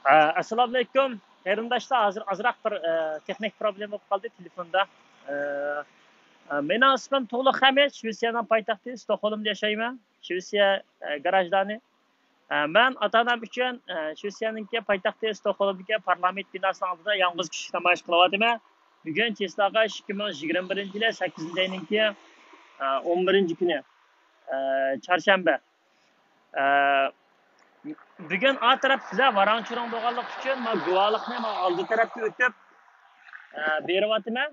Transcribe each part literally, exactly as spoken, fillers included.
ئە، ئەسسالامۇئەلەيكۇم. قېرىنداشلار، ھازىر ئازراق بىر، ئە، تېخنىك پروبلېما بولۇپ قالدى تېلېفوندا. ئە، ئە، مېنىڭ ئىسمىم تۇغلۇق خەمىت، شىۋېتسىيەنىڭ پايتەختى ستوكھولمدا ياشايمەن. شىۋېتسىيە، ئە، گراژدانى. ئە، مەن ئاتا-ئانام ئۈچۈن، ئە، شىۋېتسىيەنىڭكى پايتەختى ستوكھولمدىكى پارلامېنت بىناسىنىڭ ئالدىدا يالغۇز كىشىلىك نامايىش قىلىۋاتىمەن. بۈگۈن چېسلاغا ئىككى مىڭ يىگىرمە بىرىنچى يىلى سەككىزىنچى ئاينىڭكى، ئە، ئون بىرىنچى كۈنى، ئە، چارشەنبە. ئە، بۈگۈن ئا تەرەپ بىلەن ۋاراڭ-چۇرۇڭ بولغانلىقى ئۈچۈن، مانا گۇۋاھلىقنى مانا ئالدى تەرەپكە ئۆتۈپ، ئە، بېرىۋاتىمەن.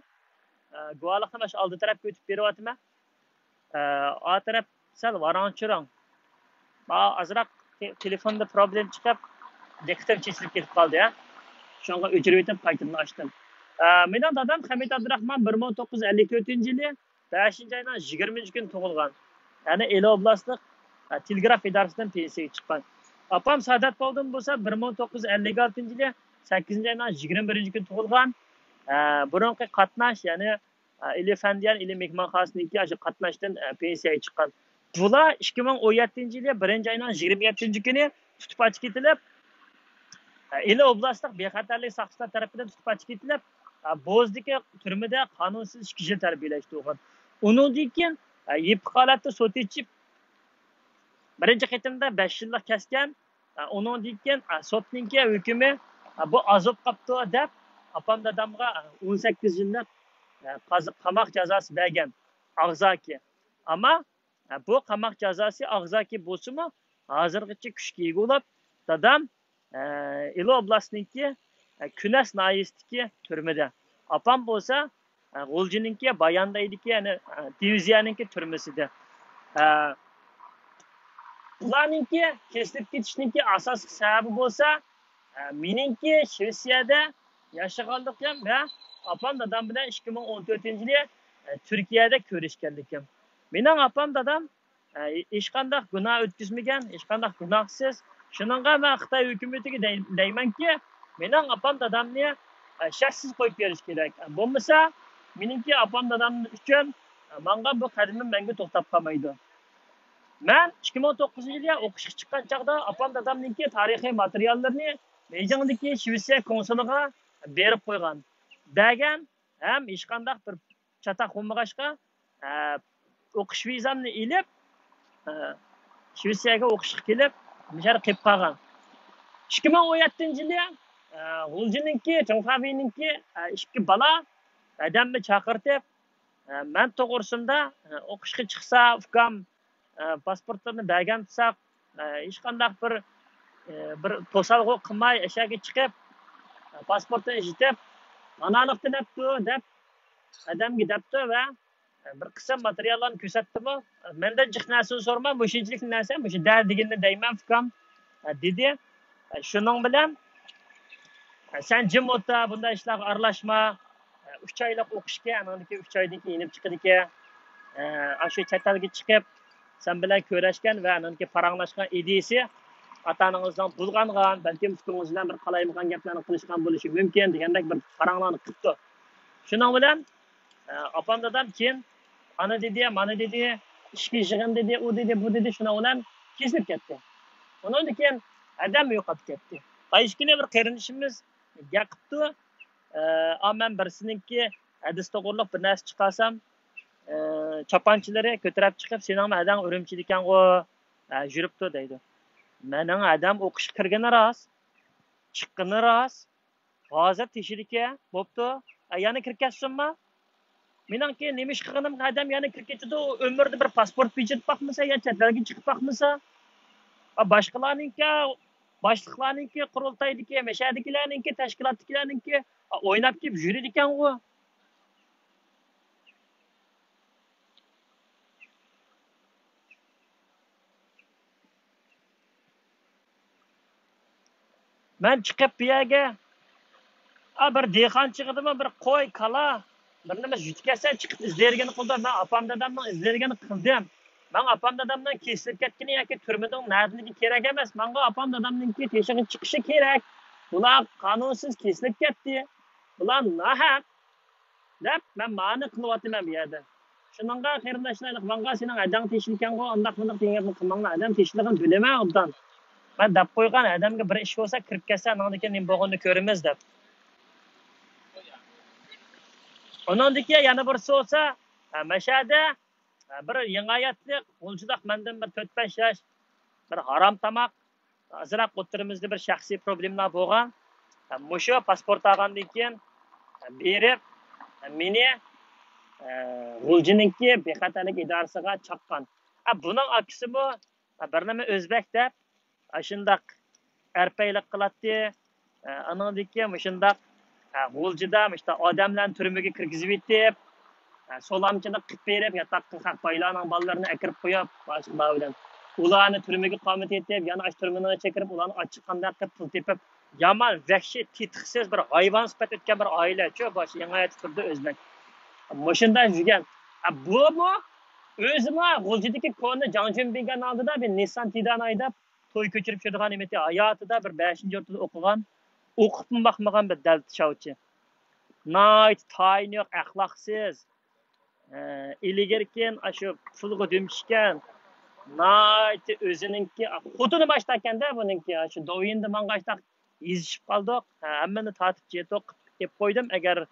ئە، گۇۋاھلىقنى مانا شۇ ئالدى تەرەپكە ئۆتۈپ بېرىۋاتىمەن. ئە، ئا تەرەپ سەل ۋاراڭ-چۇرۇڭ. مانا ئازراق تې-، تېلېفوندا پروبلېما چىقىپ، دىققىتىم چېچىلىپ كېتىپ قالدى، ھە. شۇڭا ئۆچۈرۈۋېتىپ قايتىدىن ئاچتىم. ئە، مېنىڭ دادام خەمىت ئابدۇراخمان بىر مىڭ توققۇز يۈز ئەللىك تۆتىنچى يىلى بەشىنچى ئاينىڭ يىگىرمىنچى كۈنى تۇغۇلغان. يەنى ئىلى ئوبلاستلىق، ئە، تېلېگراف ئىدارىسىدىن پېنسىيەگە چىققان. ئاپام سائادەت بولدىن بولسا بىر مىڭ توققۇز يۈز ئەللىك ئالتىنچى يىلى سەككىزىنچى ئاينىڭ يىگىرمە بىرىنچى كۈنى تۇغۇلغان. ئە، بۇرۇنقى قاتناش، يەنى، ئە، ئىلى فەندىيەن، ئىلى مېھمانخانىسىنىڭكى ئاشۇ قاتناشتىن، ئە، پېنسىيەگە چىققان. بۇلار ئىككى مىڭ ئون يەتتىنچى يىلى بىرىنچى ئاينىڭ يىگىرمە يەتتىنچى كۈنى تۇتۇپ ئاچىقىپ كېتىلىپ، ئىلى ئوبلاستلىق بىخەتەرلىك ساقچىلار تەرىپىدىن تۇتۇپ ئاچىقىپ كېتىلىپ، بوزدىكى تۈرمىدە قانۇنسىز ئىككى يىل تەربىيەلەشتۈرگەن. ئۇنىڭدىن كېيىن يېپىق ھالەتتە سوت ئېچىپ، بىرىنچى قېتىمدا بەش يىللىق كەسكەن. ئۇنىڭدىن كېيىن سوتنىڭكى ھۆكمى بۇ ئاز بولۇپ قاپتۇ دەپ، ئاپام دادامغا ئون سەككىز يىللىق قاز-، قاماق جازاسى بەرگەن ئاغزاكى. ئەمما بۇ قاماق جازاسى ئاغزاكى بولسىمۇ، ھازىرغىچە كۈچكە ئىگە بولۇپ، دادام، ئە، ئىلى ئوبلاستنىڭكى، ئە، كۈنەس ناھىيەسىدىكى تۈرمىدە. ئاپام بولسا، ئە، غۇلجىنىڭكى باياندايدىكى، يەنى، ئە، دىۋىزىيەنىڭكى تۈرمىسىدە. ئە، بۇلارنىڭكى كېسىلىپ كېتىشنىڭكى ئاساسلىق سەۋەبى بولسا، ئە، مېنىڭكى شىۋېتسىيەدە ياشىغانلىقىم ۋە ئاپام دادام بىلەن ئىككى مىڭ ئون تۆتىنچى يىلى، ئە، تۈركىيەدە كۆرۈشكەنلىكىم. مېنىڭ ئاپام دادام ئە، ھېچقانداق گۇناھ ئۆتكۈزمىگەن، ھېچقانداق گۇناھسىز. شۇنىڭغا مەن خىتاي ھۆكۈمىتىگە دەي-، دەيمەنكى، مېنىڭ ئاپام دادامنى، ئە، شەرتسىز قويۇپ بېرىش كېرەك. بولمىسا، مېنىڭكى ئاپام دادام ئۈچۈن، ئە، ماڭغان بۇ قەدىمىم مەڭگۈ توختاپ قالمايدۇ. مەن ئىككى مىڭ توققۇزىنچى يىلى ئوقۇشقا چىققان چاغدا ئاپام دادامنىڭكى تارىخىي ماتېرىياللىرىنى بېيجىڭدىكى شىۋېتسىيە كونسۇلىغا بېرىپ قويغان. بەرگەن ھەم ھېچقانداق بىر چاتاق بولمىغاچقا، ئە، ئوقۇش ۋىزامنى ئېلىپ، ئە، شىۋېتسىيەگە ئوقۇشقا كېلىپ، مۇشۇ يەردە قېلىپ قالغان. ئىككى مىڭ ئون يەتتىنچى يىلى، ئە، غۇلجىنىڭكى، چۇڭخەۋېينىڭكى، ئە، ئىككى بالا ھەدەمنى چاقىرتىپ، ئە، مەن توغرىسىدا، ئە، ئوقۇشقا چىقسا، ئۇكام، ئە، پاسپورتلىرىنى بەرگەن تۇرساق، ئە، ھېچقانداق بىر، ئە، بىر توسالغۇ قىلماي، ئەشەگە چىقىپ، ئە، پاسپورتىنى ئىشلىتىپ، ئانالىق تىلەپتۇ، دەپ، ھەدەمگە دەپتۇ ۋە بىر قىسىم ماتېرىياللارنى كۆرسەتتىمۇ، مەندىن جىق نەرسىنى سورىما، مۇشۇنچىلىك نەرسە، مۇشۇ دەر دېگىنىنى دەيمەن، ئۇكام، دېدى. شۇنىڭ بىلەن، سەن جىم ئولتۇر، بۇنداق ئىشلارغا ئارىلاشما. ئۈچ ئايلىق ئوقۇش ئىكەن، ئانىڭدىن كېيىن ئۈچ ئايدىن كېيىن يېنىپ چىقىدىكەن. ئاشۇ چەت ئەلگە چىقىپ، سەن بىلەن كۆرۈشكەن ۋە ئانىڭدىن كېيىن پاراڭلاشقان ئىدىيىسى ئاتا-ئانىڭىزنىڭ بۇلغانغان، بەلكىم ئۇكىڭىز بىلەن بىر قالايمىقان گەپلەرنى قىلىشقان بولۇشى مۇمكىن، دېگەندەك بىر پاراڭلارنى قىپتۇ. شۇنىڭ بىلەن، ئە، ئاپام دادام كېيىن ئانا دېدى، مانا دېدى، ئىچكى يىغىن دېدى، ئۇ دېدى، بۇ دېدى، شۇنىڭ بىلەن كېسىلىپ كەتتى. ئۇنىڭدىن كېيىن ھەدەم يوقاپ كەتتى. قايسى كۈنى بىر قېرىندىشىمىز گەپ قىپتۇ، ئە، ئا، مەن بىرسىنىڭكى ھەدىسى توغرۇلۇق بىر نەرسە چىقارسام، ئە، چاپانچىلىرى كۆتۈرۈپ چىقىپ، سېنىڭمۇ ھەدەڭ ئۈرۈمچىدىكەنغۇ، ئە، يۈرۈپتۇ دەيدۇ. مېنىڭ ھەدەم ئوقۇشقا كىرگىنى راست، چىققىنى راست، ھازىر تېشىدىكەن، بوپتۇ. ئە، يەنە كىرىپ كەتسۇنما؟ مېنىڭكى نېمە ئىش قىلغىنىمغا ئادەم يەنە كىرىپ كېتىدۇ، ئۆمرىدە بىر پاسپورت بېجىرىپ باقمىسا، يا چەت ئەلگە چىقىپ باقمىسا. ئا، باشقىلارنىڭكى، باشلىقلارنىڭكى، قۇرۇلتايدىكى، مەشەدىكىلەرنىڭكى، تەشكىلاتتىكىلەرنىڭكى، ئا، ئويناپ كېلىپ يۈرىدىكەنغۇ. مەن چىقىپ بۇ يەرگە، ئا، بىر دېھقان چىقىدىمۇ، بىر قوي، كالا، بىر نېمە يۈتۈپ كەتسە، چىقىپ ئىزدەيدىغىنى قىلدىم. مەن ئاپام دادامنىڭ ئىزدەيدىغىنى قىلدىم. ماڭا ئاپام دادامنىڭ كېسىلىپ كەتكىنى ياكى تۈرمىدىن نەدىلىكى كېرەك ئەمەس. ماڭا ئاپام دادامنىڭكى تېشىغا چىقىشى كېرەك. بۇلار قانۇنسىز كېسىلىپ كەتتى. بۇلار ناھەق. دەپ، مەن مانى قىلىۋاتىمەن بۇ يەردە. شۇنىڭغا قېرىنداشلار، ماڭا سېنىڭ ھەدەڭ تېشىلكەنغۇ، ئانداق مۇنداق دېگەن گەپنى قىلماڭلار. ھەدەم تېشىلغىنى بىلىمەن ئوبدان. مەن دەپ قويغان، ئادەمگە بىر ئىش بولسا كىرىپ كەتسە، ئانىڭدىن كېيىن نېمە بولغىنىنى كۆرىمىز دەپ. ئۇنىڭدىن كېيىن يەنە بىرسى بولسا، ھە، مەشەدە، ھە، بىر يېڭى ھاياتلىق، غۇلجىداق مەندىن بىر تۆت بەش ياش، بىر ھارام تاماق، ئازراق ئوتتۇرىمىزدا بىر شەخسىي پروبلېمىلار بولغان. ھە، مۇشۇ پاسپورت ئالغاندىن كېيىن، ھە، بېرىپ، ھە، مېنى، ھە، غۇلجىنىڭكى بىخەتەرلىك ئىدارىسىغا چاققان. ھە، بۇنىڭ ئاكىسىمۇ، ھە، بىر نېمە ئۆزبەك دەپ، ئاشۇنداق ئەرپەيلىك قىلاتتى. ئانىڭدىن كېيىن مۇشۇنداق، غۇلجىدا مۇشۇنداق ئادەملەرنى تۈرمىگە كىرگۈزۈۋېتىپ، سولامچىلىق قىلىپ بېرىپ، ياتاققا خەق بايلارنىڭ بالىلىرىنى ئەكىرىپ قويۇپ، باشقىلار بىلەن ئۇلارنى تۈرمىگە قامىتىۋېتىپ، يەنە ئاشۇ تۈرمىنىڭ ئىچىگە كىرىپ، ئۇلارنى ئاچچىققاندەك قىلىپ پۇل تېپىپ، يامان ۋەھشىي، تېتىقسىز بىر ھايۋان سۈپەت ئۆتكەن بىر ئائىلە، چۇ، باشتا يېڭى ھاياتتا تۇرىدۇ ئۆزبەك. مۇشۇنداق يۈرگەن. بۇمۇ ئۆزىمۇ غۇلجىدىكى كونا جاڭجۈنبىگەن ئالدىدا بىر نىسسان تىدان ھەيدەپ، توي كۆچۈرۈپ چۈشىدىغان نېمىتى، ھاياتىدا بىر بەشىنچى ئوتتۇرىدا ئوقۇغان، ئوقۇپمۇ باقمىغان بىر دەلتە شاۋچى. ناھايىتى تايىنى يوق، ئەخلاقسىز، ئە، ئىلگىرىكىن، ئاشۇ پۇلغا دۈمچىكەن، ناھايىتى ئۆزىنىڭكى، خوتۇنى باشتاكەندە بۇنىڭكى، ئاشۇ دوۋيىندا ماڭغاچتاق يېزىشىپ قالدۇق. ھە، ھەممىنى تارتىپ جېتوق قىلىپ قويدۇم. ئەگەر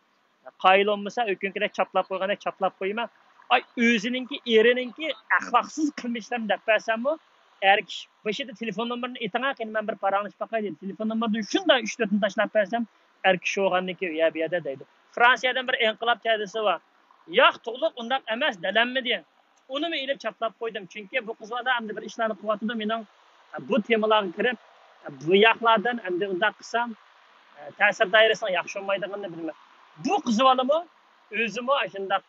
قايىل بولمىسا، ئۆكۈنكىدەك چاپلاپ قويغاندەك چاپلاپ قويىمەن. ئاي، ئۆزىنىڭكى ئېرىنىڭكى ئەخلاقسىز قىلمىشلىرىنى دەپ بەرسەممۇ، ئەر كىشى بېشىدا تېلېفون نومۇرىنى ئېيتىڭا، قېنى مەن بىر پاراڭلىشىپ باقاي دەيدۇ. تېلېفون نومۇرىدىن شۇنداق ئۈچ تۆتنى تاشلاپ بەرسەم، ئەر كىشى بولغاندىن كېيىن، يا بۇ يەردە دەيدۇ. فرانسىيەدىن بىر ئىنقىلاب تەدىسى بار. ياق، تۇغلۇق ئۇنداق ئەمەس، دەلەنمىدى. ئۇنىمۇ ئېلىپ چاپلاپ قويدۇم. چۈنكى بۇ قىز بالا ئەمدى بىر ئىشلارنى قىلىۋاتىدۇ. مېنىڭ بۇ تېمىلارغا كىرىپ، بۇ ياقلاردىن ئەمدى ئۇنداق قىلسام، تەسىر دائىرىسىنىڭ ياخشى بولمايدىغىنىنى بىلىمەن. بۇ قىز بالىمۇ ئۆزىمۇ ئاشۇنداق،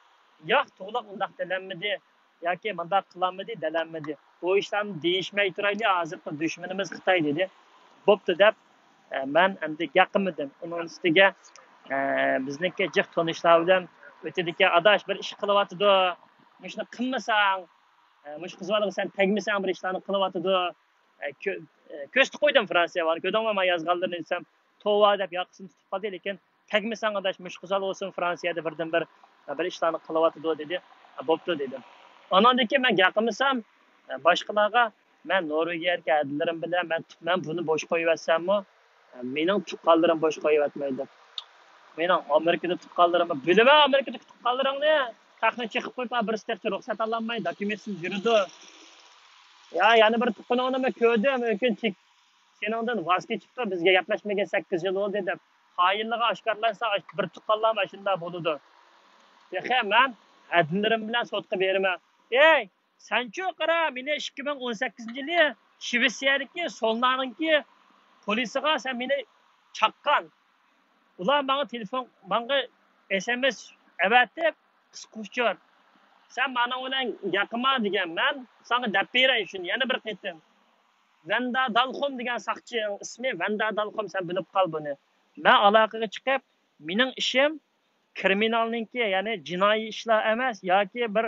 ياق، تۇغلۇق ئۇنداق دېلەنمىدى ياكى مۇنداق قىلالمىدى، دېلەنمىدى. بۇ ئىشلارنى دېيىشمەي تۇرايلى، ھازىرقى دۈشمىنىمىز خىتاي دېدى. بوپتۇ دەپ، ئە، مەن ئەمدى گەپ قىلمىدىم. ئۇنىڭ ئۈستىگە، ئە، بىزنىڭكى جىق تونۇشلار بىلەن ئۆتىدىكەن، ئاداش بىر ئىش قىلىۋاتىدۇ، مۇشۇنى قىلمىساڭ، ئە، مۇشۇ قىز بالىغا سەن تەگمىسەڭ، بىر ئىشلارنى قىلىۋاتىدۇ. ئە، كۆ-، ئە، كۆرسىتىپ قويدۇم فرانسىيە بارنى، كۆردۈڭمۇ مانا يازغانلىرىنى دېسەم، توۋا دەپ ياقىسىنى تۇتۇپ قالدى، لېكىن تەگمىسەڭ ئاداش، مۇشۇ قىز بالا بولسۇن فرانسىيەدە بىردىن بىر، بىر ئىشلارنى قىلىۋاتىدۇ دېدى. ھە، بوپتۇ دېدىم. ئاناندىن كېيىن مەن گەپ قىلمىسام، باشقىلارغا مەن نورۋېگىيەدىكى ھەدىلىرىم بىلەن مەن، مەن بۇنى بوش قويۇۋەتسەممۇ، مېنىڭ تۇغقانلىرىم بوش قويۇۋەتمەيدۇ. مېنىڭ ئامېرىكىدا تۇغقانلىرىم، بىلىمەن ئامېرىكىدىكى تۇغقانلىرىڭنى، خەقنى چېقىپ قويۇپ، بىرسى تېخىچە رۇخسەت ئالالماي، دوكۇمېنتسىز يۈرىدۇ. يا، يەنە بىر تۇغقىنىڭنىمۇ كۆردۈم، مۇمكىن سېنىڭدىن ۋاز كېچىپتۇ، بىزگە گەپلەشمىگەن سەككىز يىل بولدى دەپ، خائىنلىقى ئاشكارىلانسا، بىر تۇغقانلارمۇ ئاشۇنداق بولىدۇ. تېخى مەن ھەدىلىرىم بىلەن سوتقا بېرىمەن. ئەي، سەنچۇ قارا، مېنى ئىككى مىڭ ئون سەككىزىنچى يىلى شىۋېتسىيەدىكى سولنانىڭكى پولىسىغا سەن مېنى چاققان. ئۇلار ماڭا تېلېفون، ماڭا ئېس ئېم ئېس ئەۋەتىپ، قىسقا ئۇچۇر. سەن مانىڭ بىلەن ياقما دېگەن، مەن ساڭا دەپ بېرەي شۇنى يەنە بىر قېتىم. ۋەندا دالخوم دېگەن ساقچىنىڭ ئىسمى، ۋەندا دالخوم، سەن بىلىپ قال بۇنى. مەن ئالاقىگە چىقىپ، مېنىڭ ئىشىم كرىمىنالنىڭكى، يەنى جىنايى ئىشلار ئەمەس ياكى بىر،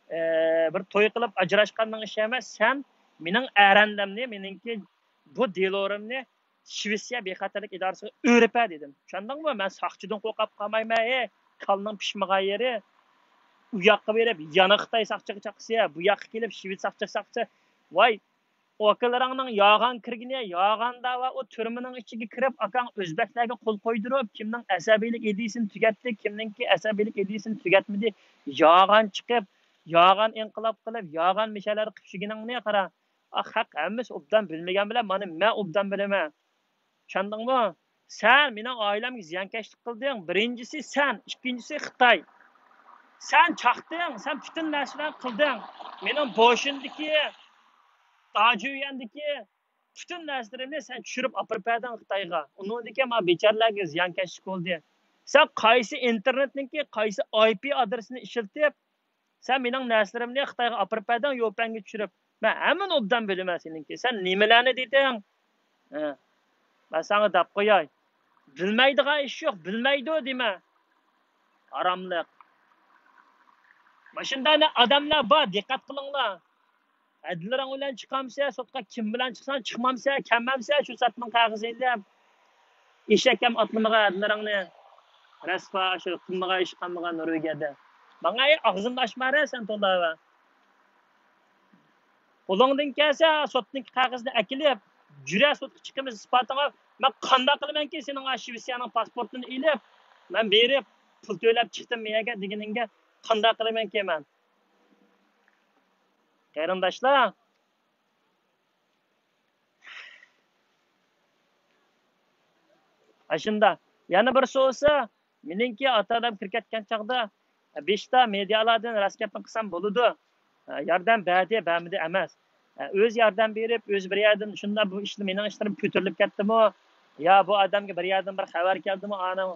ئە، بىر توي قىلىپ ئاجراشقاننىڭ ئىشى ئەمەس. سەن مېنىڭ ئەرەندەمنى، مېنىڭكى بۇ دېلورىمنى شىۋېتسىيە بىخەتەرلىك ئىدارىسىغا ئۆرۈپە دېدىم. چۈشەندىڭمۇ؟ مەن ساقچىدىن قورقۇپ قالمايمەن. ھەي، كالىنىڭ پىشمىغان يېرى. ئۇ ياققا بېرىپ، يەنە خىتاي ساقچىغا چاقسا، بۇ ياققا كېلىپ شىۋېت ساقچىغا چاقسا، ۋاي، ئۇ ئاكىلىرىڭنىڭ يالغان كىرگىنى، يالغان دەۋا، ئۇ تۈرمىنىڭ ئىچىگە كىرىپ، ئاكاڭ ئۆزبەكلەرگە قول قويدۇرۇپ، كىمنىڭ ئەسەبىيلىك ئىدىيىسىنى تۈگەتتى، كىمنىڭكى ئەسەبىيلىك ئىدىيىسىنى تۈگەتمىدى، يالغان چىقىپ، يالغان ئىنقىلاب قىلىپ، يالغان مىشەلەر قىلىپ يۈرگىنىڭنى قارا. ئا، خەق ھەممىسى ئوبدان بىلمىگەن بىلەن، مانا مەن ئوبدان بىلىمەن. چۈشەندىڭمۇ؟ سەن مېنىڭ ئائىلەمگە زىيانكەشلىك قىلدىڭ. بىرىنچىسى سەن، ئىككىنچىسى خىتاي. سەن چاقتىڭ، سەن پۈتۈن نەرسىلەرنى قىلدىڭ. مېنىڭ بوشۈندىكى، داجۈيۈەندىكى پۈتۈن نەرسىلىرىمنى سەن چۈشۈرۈپ ئاپىرىپ بەردىڭ خىتايغا. ئۇنىڭدىن كېيىن مانا بىچارىلەرگە زىيانكەشلىك بولدى. سەن قايسى ئىنتېرنېتنىڭكى، قايسى ئاي پى ئادرېسىنى ئىشلىتىپ، سەن مېنىڭ نەرسىلىرىمنى خىتايغا ئاپىرىپ بەردىڭ، يوپەنگە چۈشۈرۈپ. مەن ھەممىنى ئوبدان بىلىمەن سېنىڭكى. سەن نېمىلەرنى دېدىڭ؟ ھە. مەن ساڭا دەپ قوياي. بىلمەيدىغان ئىش يوق، بىلمەيدۇ دېمە. ھاراملىق. مۇشۇنداق ئادەملەر بار، دىققەت قىلىڭلار. ھەدىلىرىڭ بىلەن چىقامسە، سوتقا كىم بىلەن چىقساڭ، چىقمامسە، كەلمەمسە، شۇ ساعەتنىڭ قەغىزى ئېلىپ. ئېشەك ھەم ئاتلىمىغان ھەدىلىرىڭنى. رەسۋا، شۇ قىلمىغان ئىش قالمىغان نورۋېگىيەدە. ماڭا ئاغزىمنى ئاچمارە سەن تولا. قولۇڭدىن كەلسە، سوتنىڭ قەغىزىنى ئەكېلىپ، جۈرە سوتقا چىقىمىز ئىسپاتىڭا. مەن قانداق قىلىمەنكى سېنىڭ شىۋېتسىيەنىڭ پاسپورتىنى ئېلىپ، مەن بېرىپ پۇل تۆلەپ چىقتىم بۇ يەرگە دېگىنىڭگە قانداق قىلىمەنكى مەن؟ قېرىنداشلار، ئاشۇندا. يەنە بىرسى بولسا، مېنىڭكى ئاتا-ئانام كىرىپ كەتكەن چاغدا، بېشىدا مېدىيالاردىن راست گەپنى قىلسام بولىدۇ. ياردەم بەردى، بەرمىدى ئەمەس. ئۆزى ياردەم بېرىپ، ئۆزى بىر يەردىن شۇنداق بۇ ئىشلار، مېنىڭ ئىشلىرىم كۆتۈرۈلۈپ كەتتىمۇ؟ يا بۇ ئادەمگە بىر يەردىن بىر خەۋەر كەلدىمۇ؟ ئانىڭ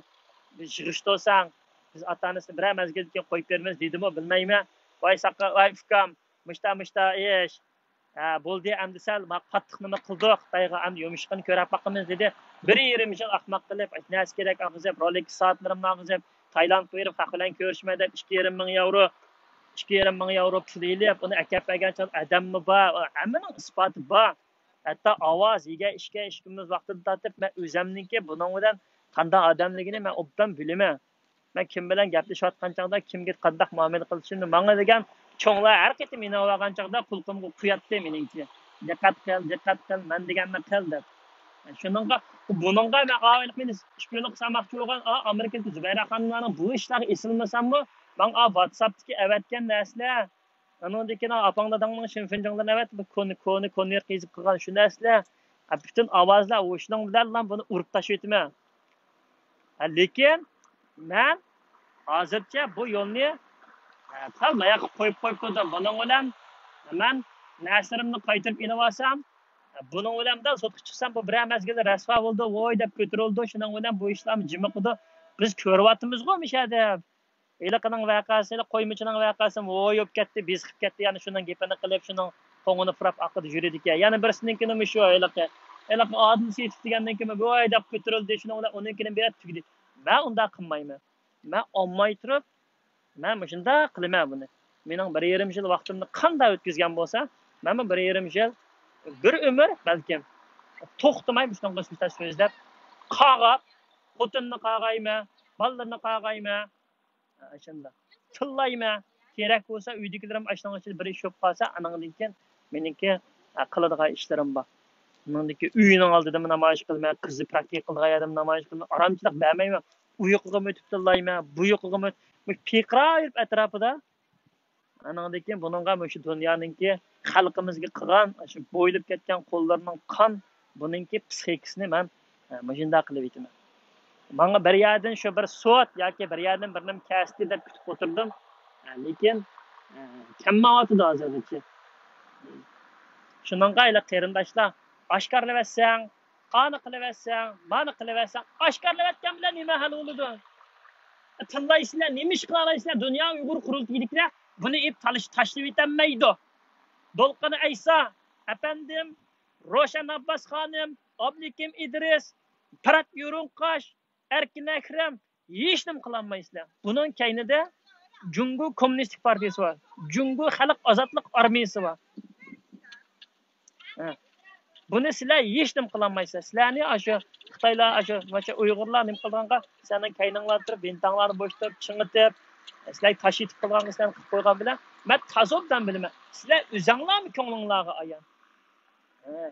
يىغىشتۇرساڭ، بىز ئاتا-ئانىسىنى بىرەر مەزگىلدىن كېيىن قويۇپ بېرىمىز دېدىمۇ؟ بىلمەيمەن. ۋاي ساقا، ۋاي ئۇكام، مۇشتا، مۇشتا ئىش. ھە، بولدى، ئەمدى سەل ما قاتتىقنىمۇ قىلدۇق، خىتايغا ئەمدى يۇمشىقىنى كۆرۈپ باقىمىز دېدى. بىر يېرىم يىل ئاخماق قىلىپ، نەرسە كېرەك ئالغۇزۇپ، رولېكس سائەتلىرىمنى ئالغۇزۇپ، تايلاندقا بېرىپ خەق بىلەن كۆرۈشىمەن دەپ، ئىككى يېرىم مىڭ ياۋرو، ئىككى يېرىم مىڭ ياۋرو پۇل ئېلىپ، ئۇنى ئەكەپ بەرگەن چاغدا ئادەممۇ بار، ھەممىنىڭ ئىسپاتى بار. ھەتتا ئاۋاز يېگەن، ئىچكەن، ئىچكۈمىز ۋاقتىدىن تارتىپ، مەن ئۆزەمنىڭكى بۇنىڭ بىلەن قانداق ئادەملىكىنى مەن ئوبدان بىلىمەن. مەن كىم بىلەن گەپلىشىۋاتقان چاغدا كىمگە قانداق مۇئامىلە قىلىشىمنى ماڭا دېگەن چوڭلار ھەر قېتىم يېنىۋالغان چاغدا قۇلىقىمغا قۇياتتى مېنىڭكى. دىققەت قىل، دىققەت قىل، مەن دېگەننى قىل دەپ. شۇنىڭغا، بۇنىڭغا مەن ئاۋايلىق مېنى شپىيونلۇق قىلسا ماقچى بولغان، ئا، ئامېرىكىدىكى زۇبەيرە خانىملارنىڭ بۇ ئىشلارغا ئېسىلمىساممۇ، ماڭا ئا ۋاتساپتىكى ئەۋەتكەن نەرسىلەر، ئانىڭدىن كېيىن ئاپاڭ داداڭنىڭ شىنفېنجاڭلىرىنى ئەۋەتتى، بىر كونا، كونا، كونۋېرت قىلىپ قىلغان شۇ نەرسىلەر. ھە، پۈتۈن ئاۋازلار، شۇنىڭ بىلەنلا بۇنى ئۇرۇپ تاشلىۋېتىمەن. ھە، لېكىن مەن ھازىرچە بۇ يولنى، ھە، سەل ماياققا قويۇپ، قويۇپ تۇردۇم. بۇنىڭ بىلەن مەن نەرسىلىرىمنى قايتۇرۇپ ئېلىۋالسام، بۇنىڭ بىلەن بىر سوتقا چىقسام، بۇ بىرەر مەزگىلدە رەسۋا بولدى، ۋوي دەپ كۆتۈرۈلدى. شۇنىڭ بىلەن بۇ ئىشلارمۇ جىمىقىدۇ. بىز كۆرۈۋاتىمىزغۇ مۇشۇ يەردە. ھېلىقىنىڭ ۋەقەسى، ھېلىقى قويمىچىنىڭ ۋەقەسى ۋوي بولۇپ كەتتى، بېسىقىپ كەتتى، يەنە شۇنىڭ گېپىنى قىلىپ، شۇنىڭ قوڭىنى پۇراپ ئارقىدا يۈرىدىكەن. يەنە بىرسىنىڭكىنىمۇ شۇ ھېلىقى. ھېلىقى ئادىل سېيىتوف دېگەننىڭكىمۇ ۋوي دەپ كۆتۈرۈلدى، شۇنىڭ بىلەن ئۇنىڭكىنى بېرىپ تۈگىدى. مەن ئۇنداق قىلمايمەن. مەن ئالماي تۇرۇپ، مەن مۇشۇنداق قىلىمەن بۇنى. مېنىڭ بىر يېرىم يىل ۋاقتىمنى قانداق ئۆتكۈزگەن بولسا، مەنمۇ بىر يېرىم يىل، بىر ئۆمۈر بەلكىم توختىماي مۇشۇنىڭغا سۆزلەپ، قاغاپ، خوتۇننى قاغايمەن، بالىلىرىنى قاغايمەن، ئاشۇنداق تىللايمەن. كېرەك بولسا ئۆيدىكىلىرىم ئاشۇنىڭ ئىچىدە بىر ئىش بولۇپ قالسا، ئانىڭدىن كېيىن مېنىڭكى، ئە، قىلىدىغان ئىشلىرىم بار. ئۇنىڭدىن كېيىن ئۆيىنىڭ ئالدىدىمۇ نامايىش قىلىمەن، قىزى پراكتىكا قىلىدىغان يەردىمۇ نامايىش قىلىمەن. ئارامچىلىق بەرمەيمەن. ئۇ يوقىغىمۇ ئۆتۈپ تىللايمەن، بۇ يوقىغىمۇ ئۆتۈپ، مۇشۇ پىرقىراپ يۈرۈپ ئەتراپىدا. ئانىڭدىن كېيىن بۇنىڭغا مۇشۇ دۇنيانىڭكى خەلقىمىزگە قىلغان، شۇ بويىلىپ كەتكەن قوللىرىنىڭ قان، بۇنىڭكى پسىخىكىسىنى مەن، ئە، مۇشۇنداق قىلىۋېتىمەن. ماڭا بىر يەردىن شۇ بىر سوت ياكى بىر يەردىن بىر نېمە كەلسىتى دەپ كۈتۈپ ئولتۇردۇم. ئە، لېكىن، ئە، كەلمەيۋاتىدۇ ھازىرغىچە. شۇنىڭغا ھېلى قېرىنداشلار، ئاشكارىلىۋەتسەڭ، ئانى قىلىۋەتسەڭ، مانى قىلىۋەتسەڭ، ئاشكارىلىۋەتكەن بىلەن نېمە ھەل بولىدۇ؟ تىللايسىلەر، نېمە ئىش قىلالايسىلەر؟ دۇنيا ئۇيغۇر قۇرۇلتىيىدىكىلەر بۇنى ئېلىپ تالىش-، تاشلىۋېتەلمەيدۇ. دولقۇن ئەيسا ئەپەندىم، روشەن ئابباس خانىم، ئابلىكىم ئىدرىس، پىرات يۇرۇڭقاش، ئەركىن ئەكرەم، ھېچنېمە قىلالمايسىلەر. بۇنىڭ كەينىدە جۇڭگو كوممۇنىستىك پارتىيىسى بار، جۇڭگو خەلق ئازادلىق ئارمىيىسى بار. ھە. بۇنى سىلەر ھېچنېمە قىلالمايسىلەر. سىلەرنى ئاشۇ خىتايلار، ئاشۇ، ماشۇ ئۇيغۇرلار نېمە قىلىدىغانغا، سىلەرنىڭ كەينىڭلاردا تۇرۇپ، ۋىنتاڭلارنى بوشىتىپ، چىڭىتىپ، سىلەرگە تاش ئېتىپ قىلىدىغانغا سىلەرنى قىلىپ قويغان بىلەن، مەن تازا ئوبدان بىلىمەن. سىلەر ئۆزۈڭلارمۇ كۆڭلۈڭلارغا ئايان. ھە.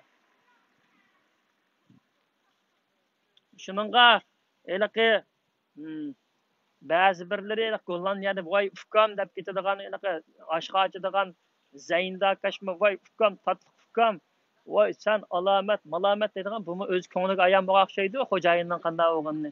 شۇنىڭغا ھېلىقى، ھىم، بەزى بىرلىرى ھېلىقى گوللاندىيەدە ۋاي ئۇكام دەپ كېتىدىغان، ھېلىقى ئاشقا ئاچىدىغان زەينىدە ئاكاشمۇ ۋاي ئۇكام، تاتلىق ئۇكام، ۋاي سەن ئالامەت، مالامەت دەيدىغان، بۇمۇ ئۆز كۆڭلىگە ئايان بولغان ئوخشايدۇ، خوجايىننىڭ قانداق بولغىنىنى.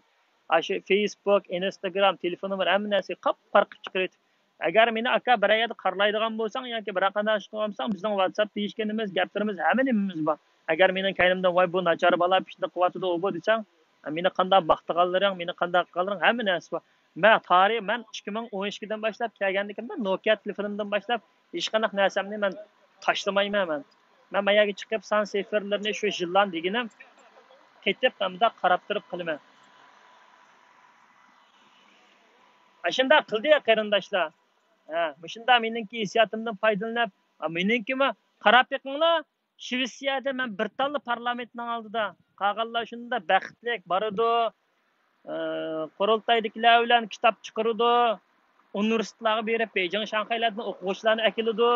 ئاشۇ فېيسبۇك، ئىنستاگرام، تېلېفون نومۇر ھەممە نەرسىگە قاپقارا قىلىپ چىقىرىۋېتىپ، ئەگەر مېنى ئاكا بىرەر يەردە قارىلايدىغان بولساڭ ياكى بىرەر قانداق ئىش قىلغان بولساڭ، بىزنىڭ ۋاتساپ دېيىشكىنىمىز، گەپلىرىمىز، ھەممە نېمىمىز بار. ئەگەر مېنىڭ كەينىمدىن ۋاي بۇ ناچار بالا پىتنە قىلىۋاتىدۇ ئۇ بۇ دېسەڭ، مېنى قانداق ماختىغانلىرىڭ، مېنى قانداق قىلغانلىرىڭ ھەممە نەرسە بار. مەن تارىخ، مەن ئىككى مىڭ ئون ئىككىدىن باشلاپ كەلگەندىكىن بىر نوكىيا تېلېفونۇمدىن باشلاپ ھېچقانداق نەرسەمنى مەن تاشلىمايمەن مەن. مەن ما يەرگە چىقىپ سان سىفىرلىرىنى شۇ يىللان دېگىنىم قېتىپ مەن مۇنداق قاراپ تۇرۇپ قىلىمەن. ئاشۇنداق قىلدى قېرىنداشلار. ھە، مۇشۇنداق مېنىڭكى ھېسسىياتىمدىن پايدىلىنىپ، ھە، مېنىڭكىمۇ قاراپ بېقىڭلار، شىۋېتسىيەدە مەن بىر تاللا پارلامېنتنىڭ ئالدىدا، قالغانلار شۇنداق بەختلىك بارىدۇ. ئى، قۇرۇلتايدىكىلەر بىلەن كىتاب چىقىرىدۇ. ئۇنىۋېرسىتېتلارغا بېرىپ، بېيجىڭ، شاڭخەيلەردىن ئوقۇغۇچىلارنى ئەكېلىدۇ.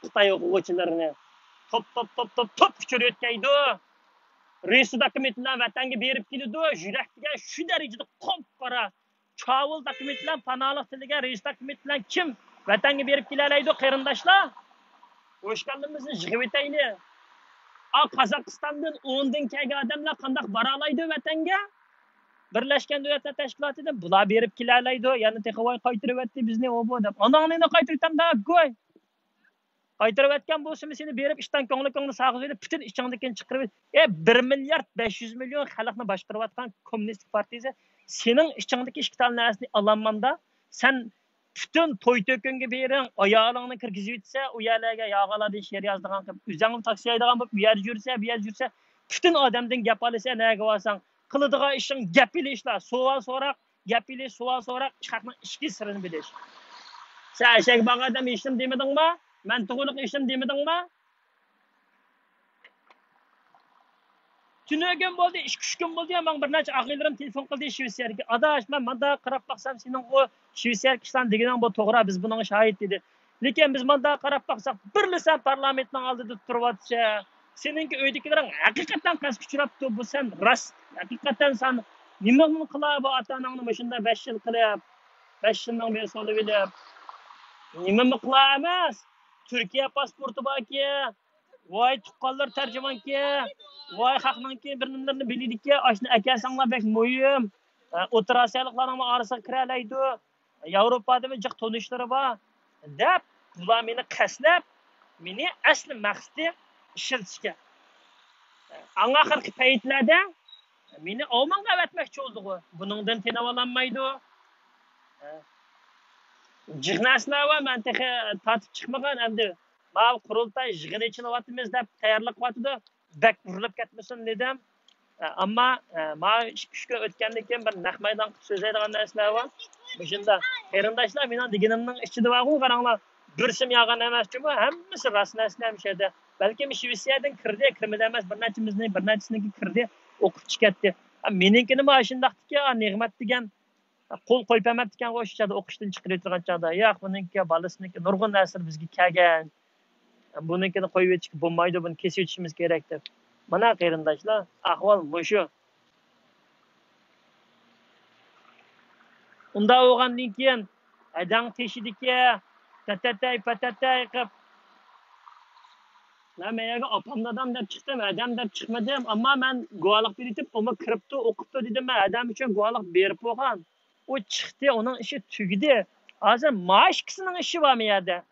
خىتاي ئوقۇغۇچىلىرىنى. توپ توپ توپ توپ توپ ئۇچۇر يۆتكەيدۇ. رېيس دوكۇمېنت بىلەن ۋەتەنگە بېرىپ كېلىدۇ. يۈرەك دېگەن شۇ دەرىجىدە قاپقارا. چاۋۇل دوكۇمېنت بىلەن پاناھلىق تىلىگەن رېيس دوكۇمېنت بىلەن كىم ۋەتەنگە بېرىپ كېلەلەيدۇ، قېرىنداشلار؟ ھوشكاللىمىزنى يىغىۋېتەيلى. ئا، قازاقىستاندىن ئوندىن كەلگەن ئادەملەر قانداق بارالايدۇ ۋەتەنگە؟ بىرلەشكەن دۆلەتلەر تەشكىلاتىدىن بۇلار بېرىپ كېلەلەيدۇ. يەنە تېخى ۋاي قايتۇرۇۋەتتى بىزنى ئۇ بۇ دەپ. ئاناڭنى قايتۇرۇۋېتەمدۇ گۇي. قايتۇرۇۋەتكەن بولسىمۇ سېنى بېرىپ ئىشتان كۆڭلى كۆڭلى ساغىز ئېلىپ، پۈتۈن ئىچىڭدىكىنى چىقىرىۋېت. ئە، بىر مىليارد بەش يۈز مىليون خەلقنى باشقۇرۇۋاتقان كوممۇنىستىك پارتىيىسى، سېنىڭ ئىچىڭدىكى ئىككى تال نەرسىنى ئالالمامدا، سەن پۈتۈن توي تۆكۈنگە بېرىڭ، ئايالىڭنى كىرگۈزۈۋېتسە، ئۇ يەرلەرگە ياغالاردىن شېئىر يازىدىغان قىلىپ، ئۆزۈڭمۇ تاكسى ھەيدىغان بولۇپ، ئۇ يەردە يۈرسە، بۇ يەردە يۈرسە، پۈتۈن ئادەمدىن گەپ ئالىسەن، نەگە بارساڭ. قىلىدىغان ئىشىڭ گەپ ئېلىشلا، سوئال سوراق، گەپ ئېلىش، سوئال سوراق، خەقنىڭ ئىچكى سىرىنى بىلىش. سەن ئەشەگە بارغان ئادەم ھېچنېمە دېمىدىڭما؟ مەن توغرىلىق ھېچنېمە دېمىدىڭما؟ تۈنۈگۈن بولدى، ئىككى ئۈچ كۈن بولدى، ماڭا بىر نەچچە ئاغىنىلىرىم تېلېفون قىلدى شىۋېتسىيەدىكى. ئاداش، مەن مانداق قاراپ باقسام، سېنىڭغۇ شىۋېتسىيەدىكى ئىشلارنى دېگىنىڭ بۇ توغرا، بىز بۇنىڭغا شاھىت دېدى. لېكىن بىز مانداق قاراپ باقساق، بىرلا سەن پارلامېنتنىڭ ئالدىدا تۇرۇۋاتىسەن. سېنىڭكى ئۆيدىكىلىرىڭ ھەقىقەتەن قەستكە ئۇچراپتۇ. بۇ سەن راست، ھەقىقەتەن سەن نېمىمۇ قىلا بۇ ئاتا-ئاناڭنى مۇشۇنداق بەش يىل قىلىپ، بەش يىلنىڭ بېرى سولىۋېلىپ. نېمىمۇ قىلا ئەمەس. تۈركىيە پاسپورتى باركى، ۋاي تۇغقانلار تەرجىمانكى، ۋاي خەقنىڭكى بىر نېمىلىرىنى بىلىدىكى، ئاشۇنى ئەكەلسەڭلار بەك مۇھىم. ئوتتۇرا ئاسىيالىقلارنىڭمۇ ئارىسىغا كىرەلەيدۇ. ياۋروپادىمۇ جىق تونۇشلىرى بار، دەپ، بۇلار مېنى قەستلەپ، مېنى ئەسلى مەقسىتى ئىشلىتىشكەن. ئەڭ ئاخىرقى پەيتلەردە مېنى ئاۋمانغا ئەۋەتمەكچى بولدىغۇ. بۇنىڭدىن تېنىۋالالمايدۇ. جىق نەرسىلەر بار، مەن تېخى تارتىپ چىقمىغان. ئەمدى ماۋۇ قۇرۇلتاي يىغىنى ئېچىلىۋاتىمىز دەپ تەييارلىق قىلىۋاتىدۇ. بەك ئۇرۇلۇپ كەتمىسۇن دېدىم. ئە، ئەمما، ئە، ماۋۇ ئىككى ئۈچ كۈن ئۆتكەندىن كېيىن بىر نەق مەيدان قىلىپ سۆزلەيدىغان نەرسىلەر بار. مۇشۇنداق، قېرىنداشلار، مېنىڭ دېگىنىمنىڭ ئىچىدە بارغۇ، قاراڭلار، بىر سىم يالغان ئەمەس جۇمۇ، ھەممىسى راست نەرسىلەر مۇشۇ يەردە. بەلكىم شىۋېتسىيەدىن كىردى، كىرمىدى ئەمەس، بىر نەچچىمىزنى، بىر نەچچىسىنىڭكى كىردى، ئوقۇپ چىقىپ كەتتى. ھە، مېنىڭكىنىمۇ ئاشۇنداقتىكى، ئا، نېغمەت دېگەن قول قويۇپ بەرمەپتىكەنغۇ، ئوشۇ چاغدا ئوقۇشتىن چىقىرىۋېتىدىغان چاغدا. ياق، بۇنىڭكى بالىسىنىڭكى نۇرغۇن نەرسىلىرى بىزگە كەلگەن. بۇنىڭكىنى قويۇۋېتىشكە بولمايدۇ، بۇنى كېسىۋېتىشىمىز كېرەك دەپ. مانا قېرىنداشلار، ئەھۋال مۇشۇ. ئۇنداق بولغاندىن كېيىن ھەدەڭ تېشىدىكى تەتەتەي پەتەتەي قىپ، مەن مەن يەرگە ئاپام دادام دەپ چىقتىم، ھەدەم دەپ چىقمىدىم. ئەمما مەن گۇۋاھلىق بېرىتىپ، ئۇمۇ كىرىپتۇ، ئوقۇپتۇ دېدىم. مەن ھەدەم ئۈچۈن گۇۋاھلىق بېرىپ بولغان. ئۇ چىقتى، ئۇنىڭ ئىشى تۈگىدى. ھازىر ما ئىككىسىنىڭ ئىشى بارمۇ يەردە؟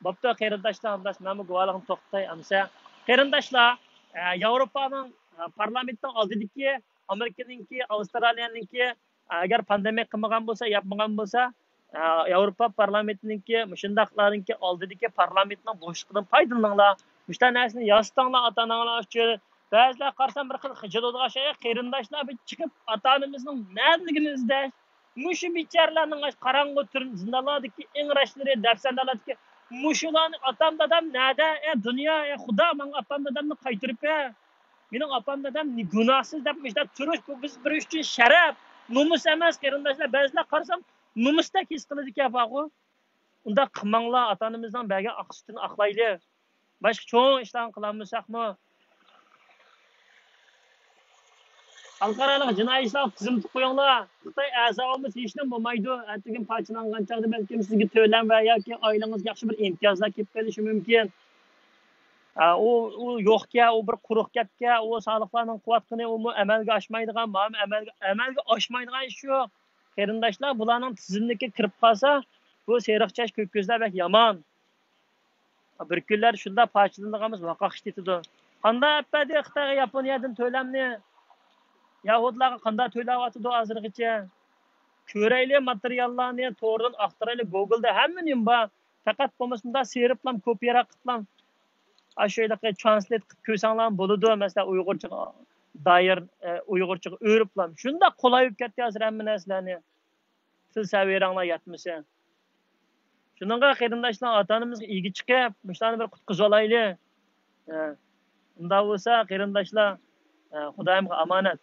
بوپتۇ، قېرىنداشلار، ئانداش مەنمۇ گۇۋاھلىقنى توختىتاي ئەمسە. قېرىنداشلار، ئە، ياۋروپانىڭ، ئە، پارلامېنتىنىڭ ئالدىدىكى، ئامېرىكىنىڭكى، ئاۋسترالىيەنىڭكى، ئە، ئەگەر پاندېمىيە قىلمىغان بولسا، ياپمىغان بولسا، ئە، ياۋروپا پارلامېنتىنىڭكى، مۇشۇنداقلارنىڭكى ئالدىدىكى پارلامېنتنىڭ بوشلۇقىدىن پايدىلىنىڭلار. مۇشۇنداق نەرسىنى ياسىتىڭلار ئاتا-ئاناڭلار ئۈچۈن. بەزىلەر قارىسام بىر خىل خىجىل بولىدىغان ئوخشايدۇ. قېرىنداشلار بىر چىقىپ ئاتا-ئانىمىزنىڭ نەدىلىكىنى ئىزدەش. مۇشۇ بىچارىلەرنىڭ ئاشۇ قاراڭغۇ تۈرمە زىندانلاردىكى ئىڭراشلىرى، دەپسەندىلاردىكى مۇشۇلارنى ئاتام دادام نەدە؟ ئە دۇنيا، ئە خۇدا، ماڭا ئاپام دادامنى قايتۇرۇپ بەر. مېنىڭ ئاپام دادام نى-، گۇناھسىز دەپ مۇشۇنداق تۇرۇش، بۇ بىز، بىر ئۈچۈن شەرەپ، نومۇس ئەمەس قېرىنداشلار. بەزىلەر قارىسام نومۇستەك ھېس قىلىدىكەن بارغۇ. ئۇنداق قىلماڭلار، ئاتا-ئانىمىزنىڭ بەرگەن ئاق سۈتىنى ئاقلايلى. باشقا چوڭ ئىشلارنى قىلالمىساقمۇ، خەلقئارالىق جىنايى ئىشلارغا تىزىملىتىپ قويۇڭلار. خىتاي ئەزا بولمىسا ھېچنېمە بولمايدۇ. ئەتىگۈن پارچىلانغان چاغدا بەلكىم سىزگە تۆلەم ۋە ياكى ئائىلىڭىزگە ياخشى بىر ئىمتىيازلار كېلىپ قېلىشى مۇمكىن. ئا، ئۇ، ئۇ يوقكەن، ئۇ بىر قۇرۇقكەنكەن، ئۇ سالىقلارنىڭ قىلىۋاتقىنى ئۇمۇ ئەمەلگە ئاشمايدىغان، ماۋۇ ئەمەلگە، ئەمەلگە ئاشمايدىغان ئىش يوق. قېرىنداشلار، بۇلارنىڭ تىزىملىكىگە كىرىپ قالسا، بۇ سېرىق چاچ، كۆك كۆزلەر بەك يامان. بىر كۈنلەر شۇنداق پارچىلىنىدىغانمىز، ۋاقاق ئىشلىتىدۇ. قانداق ئەپ بەردى خىتايغا ياپونىيەدىن تۆلەمنى؟ يەھۇدىيلارغا قانداق تۆلەۋاتىدۇ ھازىرغىچە؟ كۆرەيلى ماتېرىياللارنى، توردىن ئاختۇرايلى، گوگلدا ھەممە نېمە بار. پەقەت بولمىسا مۇنداق سېرىپلام، كوپىراپ قىلىپلام، ئاشۇ ھېلىقى ترانسلېيت قىلىپ كۆرسەڭلارمۇ بولىدۇ. مەسىلەن، ئۇيغۇرچىغا دائىر، ئە، ئۇيغۇرچىغا ئۆرۈپلام. شۇنداق قولاي بولۇپ كەتتى ھازىر ھەممە نەرسىلەرنى. تىل سەۋىيەڭلار يەتمىسە. شۇنىڭغا قېرىنداشلار، ئاتا-ئانىمىزغا ئىگە چىقىپ، مۇشۇلارنى بىر قۇتقۇزۇۋالايلى. ھە. ئۇنداق بولسا، قېرىنداشلار، ھە، خۇدايىمغا ئامانەت.